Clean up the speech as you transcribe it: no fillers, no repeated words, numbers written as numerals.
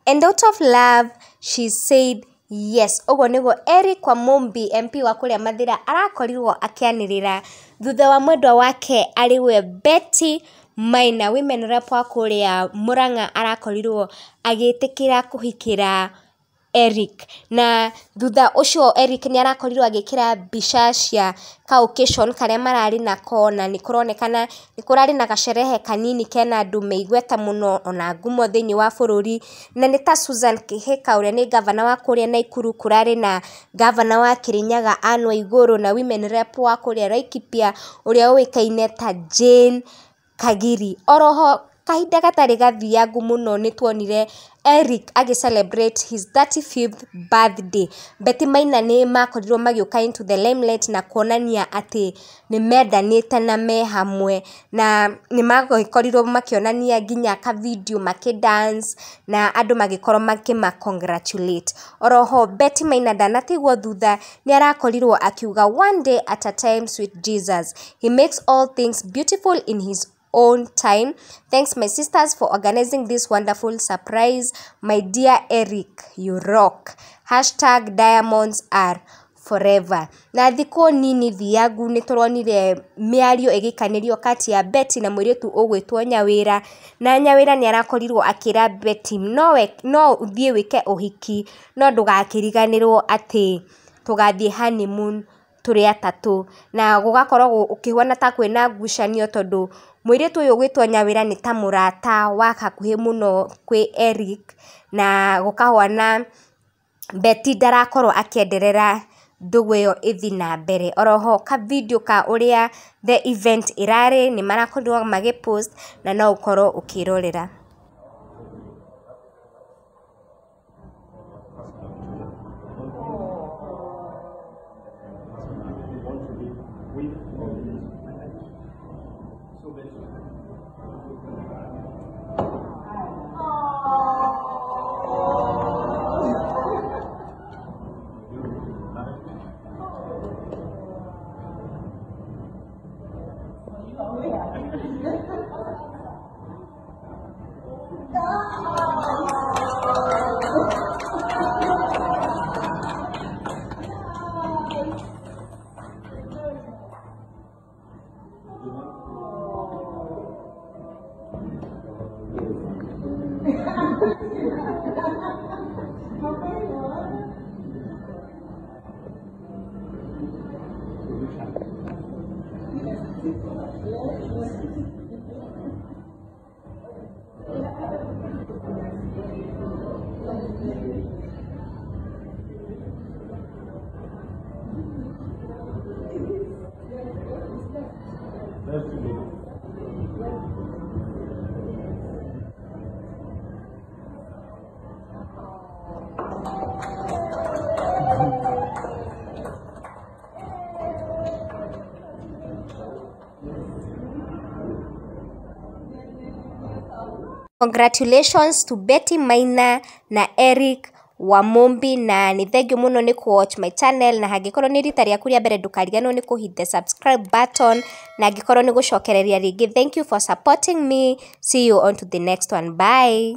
And out of love she said yes. Ũguo nĩguo Eric Wamumbi MP wa kũrĩa Mathĩra arakorirwo akĩanĩrĩra thutha wa mwendwa wake arĩwe Betty Maina, women rep wa kũrĩa Murang'a, arakorirwo agĩtĩkĩra kũhikĩra Eric. Na thutha ũcio Eric nĩ arakorirwo agĩkĩra mbica cia ka occasion karĩa mararĩ nako, na nĩ kũronekana nĩ kũrarĩ na gacerehe kanini kena andũ me igweta mũno ona ngumo thĩinĩ wa bũrũri, na nĩ ta Susan Kihika ũrĩa nĩ gavana wa kũrĩa Naikuru, kũrarĩ na gavana wa Kirinyaga Anne Waigũrũ, na women rep wa kũrĩa Laikipia ũrĩa ũĩkaine ta Jane Kagiri. Oroho kahinda gatarĩ gathiangu mũno nĩ tuonire Eric agĩ celebrate his 35th birthday. Betty Maina nĩ makorirwo magĩũka into the limelight na kuonania atĩ nĩ mendanĩte na me hamwe, na nĩ magĩkorirwo makĩonania nginya ka video makĩ dance na andũ magĩkorwo makĩma congratulate. Oroho Betty Maina ndanatigwo thutha, nĩ arakorirwo akiuga one day at a time sweet Jesus, he makes all things beautiful in his own time. Thanks my sisters for organizing this wonderful surprise. My dear Eric, you rock. Hashtag diamonds are forever. Na thikũ nini thiangu nĩ tũronire mĩario ĩgĩikanĩrio kati ya Betty na mũirĩtu ũgwĩtwo Nyawĩra, na Nyawĩra nĩ arakorirwo akĩra Betty no ũthiĩ wĩke ũhiki no ndũgakĩriganĩrwo atĩ tũgathiĩ honeymoon tũrĩ atatũ, na gũgakorwo gũkĩhuana ta kwĩna ngucanio tondũ mũirĩtu ũyũ ũgwĩtwo Nyawĩra nĩ ta mũrata wa hakuhĩ mũno kwĩ Eric, na gũkahuana Betty ndarakorwo akĩenderera ndũgũ ĩyo ĩthiĩ na mbere. Oroho ka video ka ũrĩa the event ĩrarĩ nĩ marakorirwo magĩ post na no ũkorwo ũkĩrorera. Congratulations to Betty Maina na Eric Wamumbi, na nĩ thengiũ mũno nĩ kũ watch my channel, na hangĩkorwo nĩ rita rĩaku rĩa mbere ndũkariganĩrwo nĩ kũ hit the subscribe button, na angĩkorwo nĩ gũcokereria rĩngĩ, thank you for supporting me. See you on to the next one. Bye.